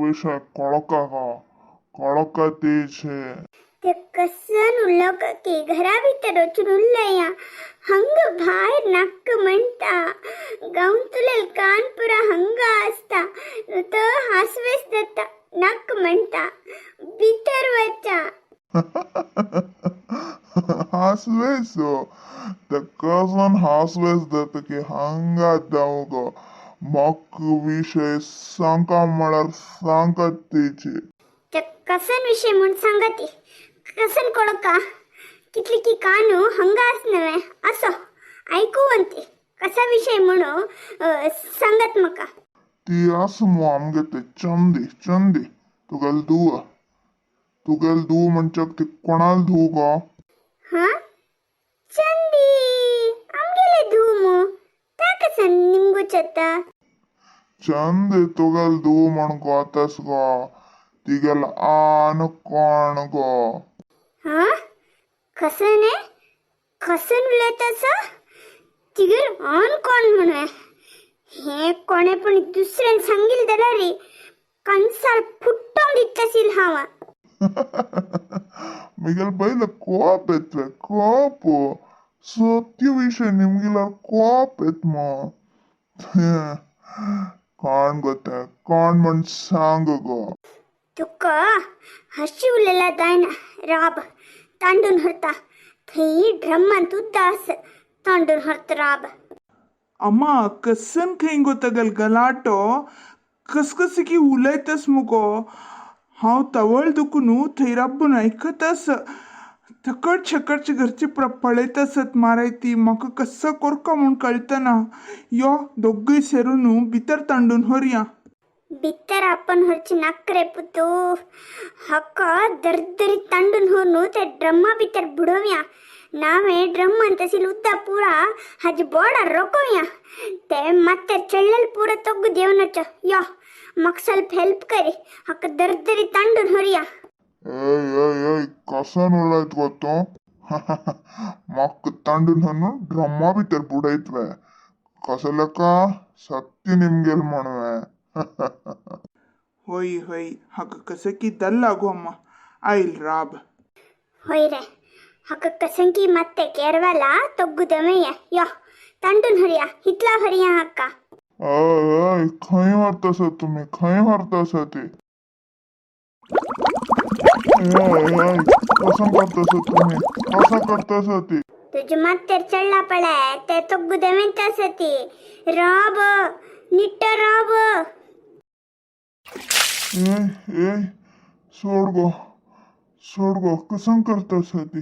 विशय कळका गो, कळका तेचे. ते कसन उलोवका की घरा भितर वचून उलया हंग भायर नाक्क म्हणटा. गांवतुलेल कान पुरा हंगा आसता तो हासवेस जाता. नाक्क म्हणटा, भितर वचा. हासवेस ते कसन हासवेस जाता की हांगा जावं गो. म्हाका विशय सांगका म्हळ्यार सांगत तेचे. ते कसन विशय म्हूण सांगा ती कसन कळका कितली की कानू हंगा आस नवे असो आयकुवंती कसा विशय म्हणू सांगात म्हाका. ती आसा मु आमगे ते चंदी. चंदी तुगेल धूव. तुगेल धूव म्हणच्याक ती कोणाल धूव गो? हा, चंदी आमगेले धूव मु, ता कसन निमगुचता? चंदी तुगेल धूव म्हण गोतस गो, तिगेल आन कोण गो? हा, कसन कसन उलयतास? तिगेर आन कोण म्हणून हे कोणे पण दुसऱ्यान सांगील जाल्यार रे कणसाल फुट्टोन दितसील हांव. मिगेल पयले कोप येतले कोप. सत्य विशय निमगिल्यार कोप येत मो. कोण गो तें, कोण म्हण सांग गो. तुका हरशी उलयला जायना. राब, तांडून हरता थंय ड्रमान उद्दा आस, तांडून हरता राब. अम्मा, कसन खंय गो तगल गलाटो? कसकस की उलयतस मुगो? हांव तवळ दुखून थंय राबून आयकतस. थकट शकटचे घरचे पळयतसत मारायती. म्हाका कसो कोरका म्हूण कळतना. यो, दोगूय सेरून भितर तांडून व्हरया. भितर आपण हरची नाकरे पुतू. हक्का दरदरी तांडून होनु ते ड्रम्मा भितर बुडोवया. नावे ड्रम्मान तसील उद्दा पुरा हाजी बोर्डार रोकोवया. ते मात्तर चेल्लल पुरा तोग्गु देवनच. यो, म्हाका ಸ್ವಲ್ಪ हेल्प करी, हक्का दरदरी तांडून हरया. ಏಯ್ ಏಯ್ ಏಯ್, कसन उलयत गो तूं? म्हाका तांडून व्हरून ड्रम्मा भितर बुडयतवे कसो लेका? सत्य निमगेल म्हणवे. होय होय, हाका कसं की दल्ला गो अम्मा. आयल राब. होय रे, हक्का कसंकी ಮತ್ತೆ केरवाला तोग्गु देवया. यो, तांडून हरया, हितला हरया हक्का. अय अय, खंय व्हरतासा तुमी? खंय व्हरतासा ती? ए अय, कसं करतासा तुमी? कसं करतासा ती? तुझे मात्तर चडला पळय ते तोग्गु देवेंत आसा ती. राब, निट्ट राब. ए ए, सोड गो, सोड गो. कसं करतासा ती?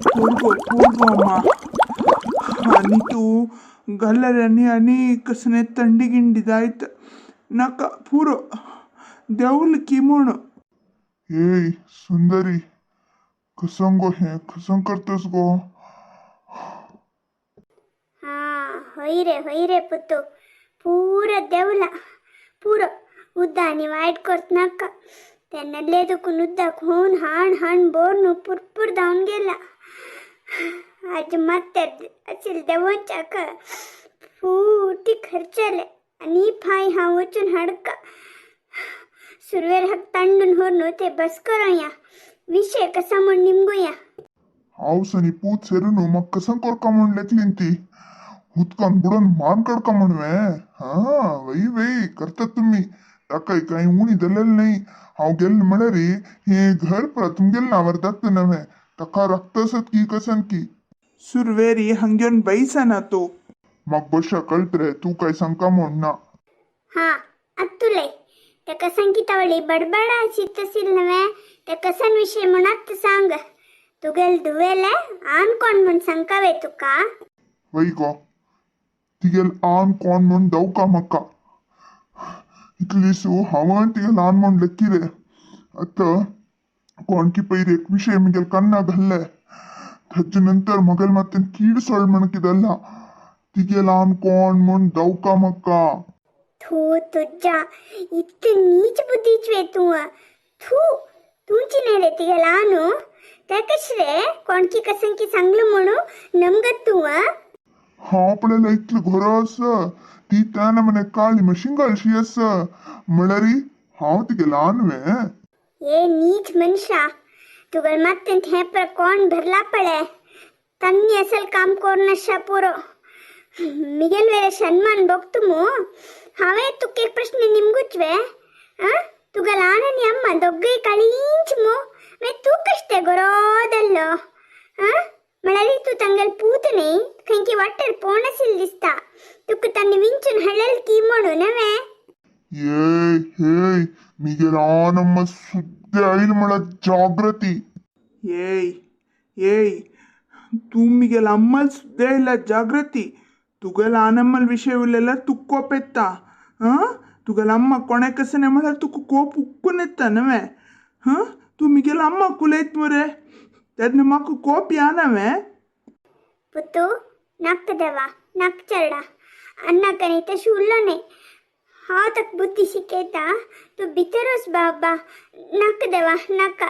पूर गो, पूर गो अम्मा. आनी तूं घाल्यार आनी आनी कसले थंडी गिंडी जायत. नाका, पुरो, देंवल की म्हूण. ए सुंदरी, कसं गो हें? कसं करतस गो? हा, होय रे, होय रे पुतू, पूरा देवला. पुरो, उद्दा आनी वायट करत नाका. ते नल्ले दुखून उद्दाक होवन हाण हाण बोर्न पुरपूर धांवन गेला. आज मात्तर असेल देवोंच्याक पुर्ती खर्चले आनी फाय हांव वचून हाडका. सुरवेर हाक तांडून व्हरून ते बस करोया. विशय कसा म्हण निमगुया. हांव सनी पूत सेरून म्हाका कसं करका म्हण लेखलीन ती? उदकान बुडोवन मान काडका म्हणवे? हा, वय वय करतात तुमी. ताका कांय उणी दिलेलें न्हय. हांव गेल्लें म्हळ्यार हें घर परत तुमगेले नांवार जाता नवें. ताका राखतासत की कसन की. सुरवेरी हांगेवन बैसना तूं. म्हाका बशा कळत रे, तूं काय सांगका म्हण ना. हा, अत्तुलय ते कसंकी तवळी बडबडा शितसील नवे ते कसन विशय म्हण सांग. तुगेल धुवेले आन कोण म्हण सांगकावे तुका? वय गो, तिगेल आन कोण म्हण दवका म्हाका. इतलीसू हांव तिगेल आन म्हण लेखी रे. आतां कोणकी पयर एक विशय म्हगेल कान्ना घाल्ले, ताचे नंतर म्हगेल मात्तेन कीड सोड म्हण किदें. तिगेल आन कोण म्हण दवका म्हाका. थू तुज्या, इतले नीच बुद्धीच वे तूं. थू, तुमची न्हय रे तिगेल आनु? ते कशें रे कोणकी कसंकी सांगलो म्हणू नमगत तूं? हांव पळयल्यार इतलें घरो आसा, ती त्या नमने काळी मशिंगालशी आस म्हळ्यार हांव तिगे ल्हान वे. ए नीच मनुष्या, तुगल ಮತ್ತೆ थेपर कोण भरला पळे तन्नी असल काम कोरनशा पुरो मिगेल वेरे सन्मान बोಗ್ತುಮು. हांवें तुका एक प्रश्न निमगुचवे आ तुगल आननी अम्मा दोग्गै कळींचमु वे तूं कश्टे गोरोदल्लो आ म्हळ्यार तूं तांगेल पूत न्ही, खंयकी वाटेर पोणसील दिसता. तुका तांणी विंचून हाडलेल की म्हणून नवे. ಏಯ್ ಹೇಯ್, ಮಿಗೆಲ್ ಆನಮ್ಮ ಸುದ್ದಿ ಆಯ್ಲ್ म्हळ्यार जाग्रती. ಏಯ್ ಏಯ್, तूं मिगेल अम्मल सुद्दां येयला जाग्रती. तुगेल आनम्मल विशय उलयल्यार तुका कोप येता. हां, तुगेल अम्मा कोणा कसने म्हळ्यार तुका कोप उक्कून येता नवे. हां, तूं मिगेल अम्माक उलयत मुरे तेन्ना म्हाका कोप या नवे. पुत्तू नक्क देवा नक्क चरडा अन्नाकनी तशें उरलो न्ही. हांव ताका बुद्दी शिकयता, तूं भितरूच बाबा. नाका देवा नाका,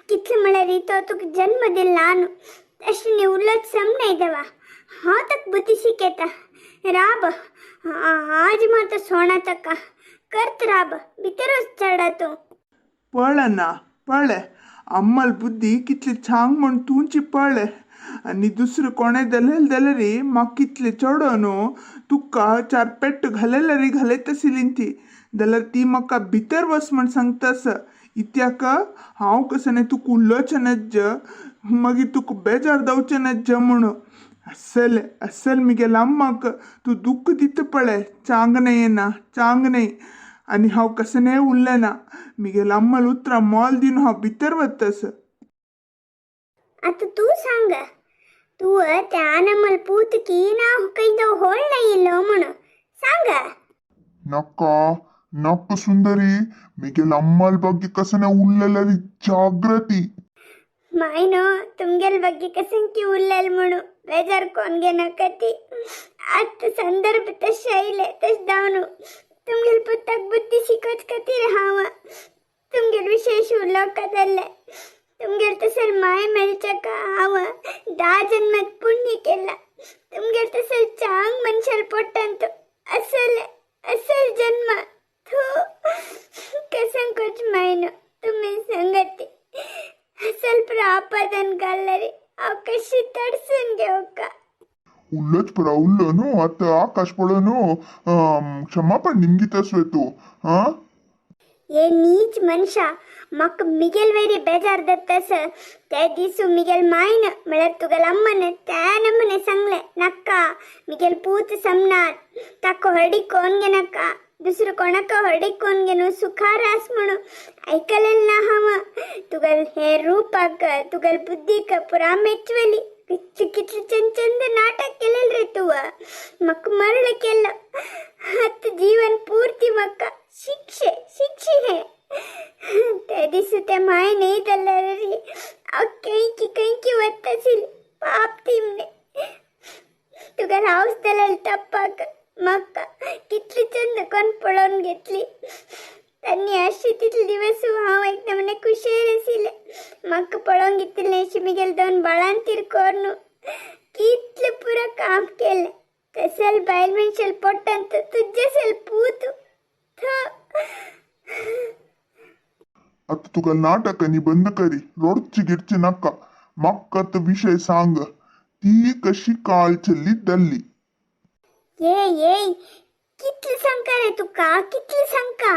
कितलें म्हळ्यार तो तुका जन्म दिला न्हू, तशें न्ही उरलोच सम न्हय देवा. हांव ताका बुद्दी शिकयता, राब आज मात सोणा ताका करत राब, भितरूच चडा तूं. पळना पळे, अम्मल बुद्धी कितली छांग म्हण तुंची पळे. आनी दुसरें कोणें दलेल जाल्यार म्हाका कितलें चेडो न्हू, तुका चार पेट्ट घालेल्यार घालयत आशिल्ली ती, जाल्यार ती म्हाका भितर वच म्हण सांगता. इत्याक हांव कसं न्ही तुका उलोवचें नज्ज, मागीर तुका बेजार जावचें नज्ज म्हणून. अस्सल अस्सल मिगेल अम्माक तूं दुख्ख दिता पळय, चांग न्हय ना चांग न्हय. आनी हांव कसं न्हय उरलें ना, मिगेल अम्मल उतरां मोल दिवन हांव भितर वतस. आतां तूं सांग, तूं त्या आनमल पूत की ना खंय होळ नाही इल्लो म्हणून सांग. नक्का नक्क सुंदरी, मिगेल अम्मल ಬಗ್ಗೆ कसने उरलेल्यार जाग्रती. मायनो तुमगेल ಬಗ್ಗೆ कसंकी उरलेल म्हणू बेजार कोण घेनाका ती. आतां संदर्भ तशें आयले तशें जावन तुमगेल पुताक बुद्धी शिकोवच खातीर हांव तुमगेल विशेश उलोवका जाल्लें. तुमगेल तसर माय मेळच्याका हांव 10 जन्मात पुण्य केलां. तुमगेल तसर चांग मनशाल पोटांत असल असल जन्म थू कसं कोच मायनो तुमी संगती असल आपादन घालणारी हांव कशी तडसून घेवका. उल्लोच परा उल्लो न्हू आतां आकाश पळो न्हू, क्षमापण निमगितस तूं. हां, ए नीच मनशा, म्हाका मिगेल वयरी बेजार जाता. ते दिसू मिगेल मायन म्हळ्यार तुगेल अम्मन त्या नमुने सांगलें नाका मिगेल पूत समनात, ताका हळडीक कोण घेनाका, दुसरो कोणाक हळडीक कोण घेनु सुखार आस म्हणून. आयकलें ना हांव. तुगेल हे रुपाक तुगेल बुद्दीक पुरा मेचवली. कितले कितले चंद चंद नाटक केलें रे तूं, म्हाका मरण केलं. आतां जीवन पूर्ती म्हाका शिक्षे शिक्षे हे. ते दिस ते माय न्ही जाल्यार रे हांव कंयकी कंयकी वता आशिल्ली. पाप तिमणे तुका हांवच जाल्यार तप्पाक म्हाका कितले चंद कोण पळोवन घेतली तांणी. अशी तितले दिवस हांव एक नमने खुशेर आशिल्लें. म्हाका पळोवन घेतिल्लें अशें मिगेल दोन बाळांतीर कोरून कितलें पुरो काम केलें. तसल बायल मनशाल पोटांत तुजेसल पूत. आतां तुका नाटकांनी बंद करी, रोडची गिडची नाका. म्हाका आतां विशय सांग, ती कशी काळ चल्ली दल्ली. ये ये कितलें सांगका रे तुका, कितलें सांगका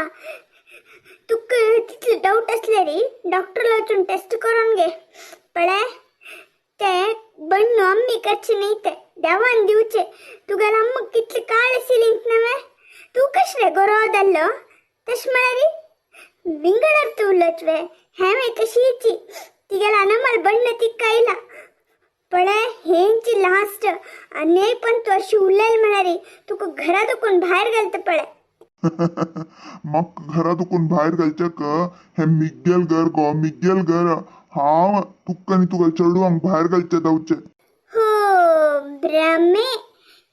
तुका? तितले डाऊट असले रे डॉक्टरला वचून टेस्ट करून घे. पळय ते बण्ण आम्मी करचे न्ही, ते देवान दिवचे. तुगेल अम्माक कितले काळ आशिल्ली नवे, तूं कशें रे गोरो जाल्लो? तशें म्हळ्यार विंगड अर्थ उलोवच वे. हांवें तशीची तिगेल अनमल बण्ण तिका आयला पळय. हेंची लास्ट आनी पण तूं अशी उलयल म्हळ्यार तुका घरा दुखून भायर घालता पळय. म्हाका घरा दुखून भायर घालच्याक हे मिगेल घर गो, मिगेल घर. हांव तुका आनी तुका चेडवांक भायर घालचें जावचें. हो भ्रमे,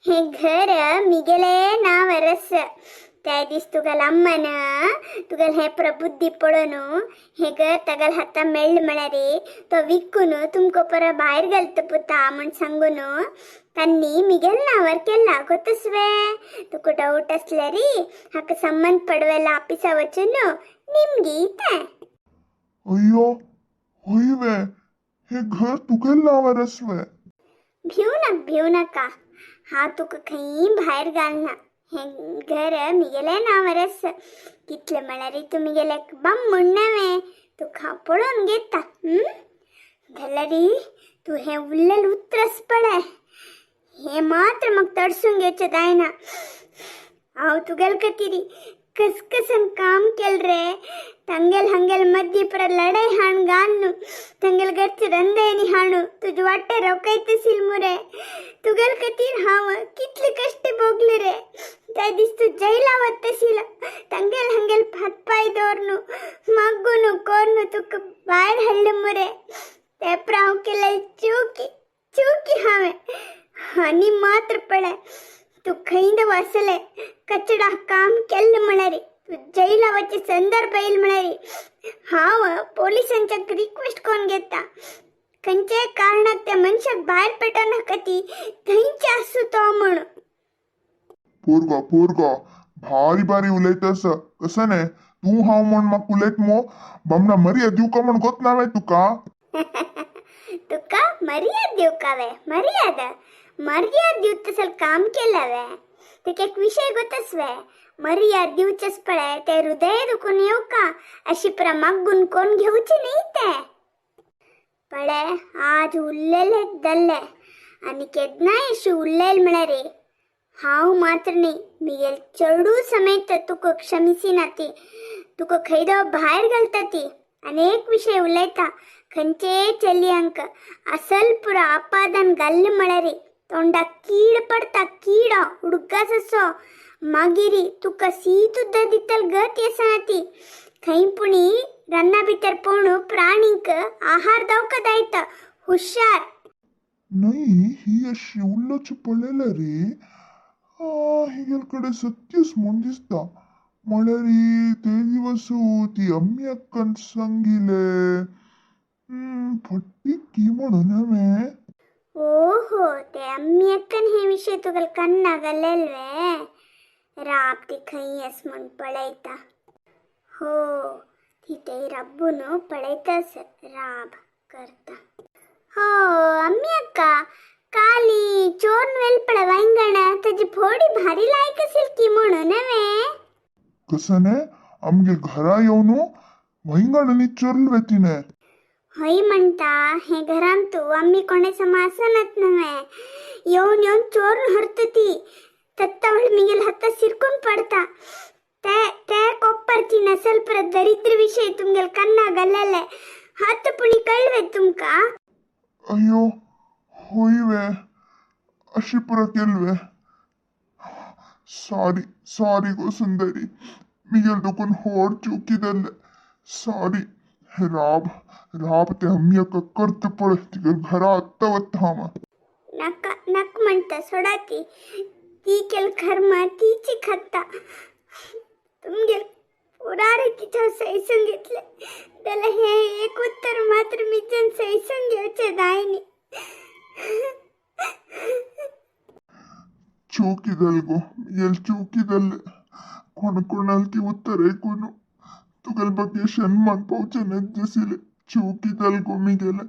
हे घर मिगेले नांवार आसा. त्या दीस तुगेल अम्मान तुगेल हें प्रबुद्धी पळोवन हें घर तागेल हाता मेळ्ळें म्हळ्यार तो विकून तुमकां परत भायर घालता पुता म्हण सांगून तांणी मिगेल नांवार केला गोतसवे. तुका डावट आसल्यार हाका संबंद पडवेला ऑफिसा वचून निमगी तें. अय्यो, हय वे, हे घर तुगेल नांवार आसवे? भिवू नाका, भिवू नाका, हांव तुका खंय भायर घालना. हें घर मिगेले नांवार आसा. कितलें म्हळ्यार तूं मिगेले बामण न्हय, तुका हांव पळोवन घेता. जाल्यार तूं हें उरलेलें उतरस पळय, हें मात्र म्हाका तडसून घेवचें जायना. हांव तुगेले खातीर कसकसन काम केलें रे. तांगेल हांगेल मदीं परत लढाई हाण घालून तांगेल घरचे रंदयनी हाणू तुजे वाटेर रोखयतशील मुरे. तुगेले खातीर हांव कितले कश्ट भोगले रे. त्या दीस तूं जैला वतशील, तांगेल हांगेल हात पांय दवरून मागून कोरून तुका भायर हाडलें मुरे. ते हांव केलें चुकी चुकी हांवें. आनी मात्र पळय, तूं खंय वसले कचडा काम केल्लें म्हळ्यार तूं जैला वचचे संदर्भ येयल म्हळ्यार हांव पोलिसांच्या रिक्वेस्ट करून घेता. खंयच्याय कारणाक त्या मनशाक भायर पेटो ती थंयचे आसूं तो म्हण. पोरगो पोरगो, भारी भारी उलयतस. कसं न्ही तूं हांव म्हण म्हाका उलयत मो? बामणा मर्याद दिवका म्हण गोत ना वे तुका? तुका मर्याद दिवका वे? मर्याद मर्याद दिवत तसल काम केलं वे? तुका एक विषय गोतस वे? मर्याद दिवचेच पळय ते हृदय दुखून येवका अशी प्रमागून कोण घेवची नाही ते. पळय, आज उरलेले दल्ले आनी केन्नाय अशी उरलेल म्हळ्यार हांव मात्र न्ही, मिगेल चेडू समेत तुका क्षमिसी ती. तुका खंयदो भायर घालता ती. आनी एक विशय उलयता, खंयचेय चलयांक असल पुरो आपादान घाल्ले म्हळ्यार तोंडाक कीड पडता, कीड उडगास असो. मागीर तुका सीत दितल गत आसा ती. खंय पुणी रन्ना भितर पोणू प्राणीक आहार दवका दायता. हुशार. नाही, ही अशी उल्लोची पळयला रे हिगेल कडे सत्यच म्हूण दिसता. म्हळ्यार ते दिवस ती अम्मी अक्कन सांगिले फट्टी की म्हणून हांवें. ओहो, ते अम्मी अक्कन हे विषय तुगेल कन्ना घालेल वे? राब, ती खंय आस म्हूण पळयता. हो, ती ते रब्बून पळयतास. राब करता. हो अम्मी अक्का, काली चोरन वेल पळ वांयगण ताजी फोडी भारी लायक असेल की म्हणून वे? कसं न्ही, आमगे घरा येवन वैंगण चोरल वे तिने? हय म्हणटा, हे घरान तूं आम्ही कोणे समा आसनात नव्हे, येवन येवन चोरून हरत ती. तत्तावळ मिगेल हाता सिरकून पडता. ते ते कोप्परची नसल परत दरिद्र विषय तुमगेल कन्ना घालेले हात पुणी कळवे तुमका? अय्यो, होय वे, अशी पुरो केल वे? सॉरी सॉरी गो सुंदरी, मिगेल दुखून होड चुकी जाल्ले. सॉरी. राब राब, ते अम्मी अक्का करत पळय. तिगेल घरा आत्तां वता हांव. नाका नाक म्हणटा, सोडा ती. ती केल कर्म तीची खाता. तुमगेल पुरा तिच्या सैसून घेतले, त्याला हे एक उत्तर मात्र मिजन सैसून घेवचे जायनी. चुकी जाल गो मिगेल, चुकी जाल्ले. कोण कोणाल ती उत्तर ऐकून तुगेल बगे सन्मान पावचे दिसिले. चुकी जाल गो मिगेले.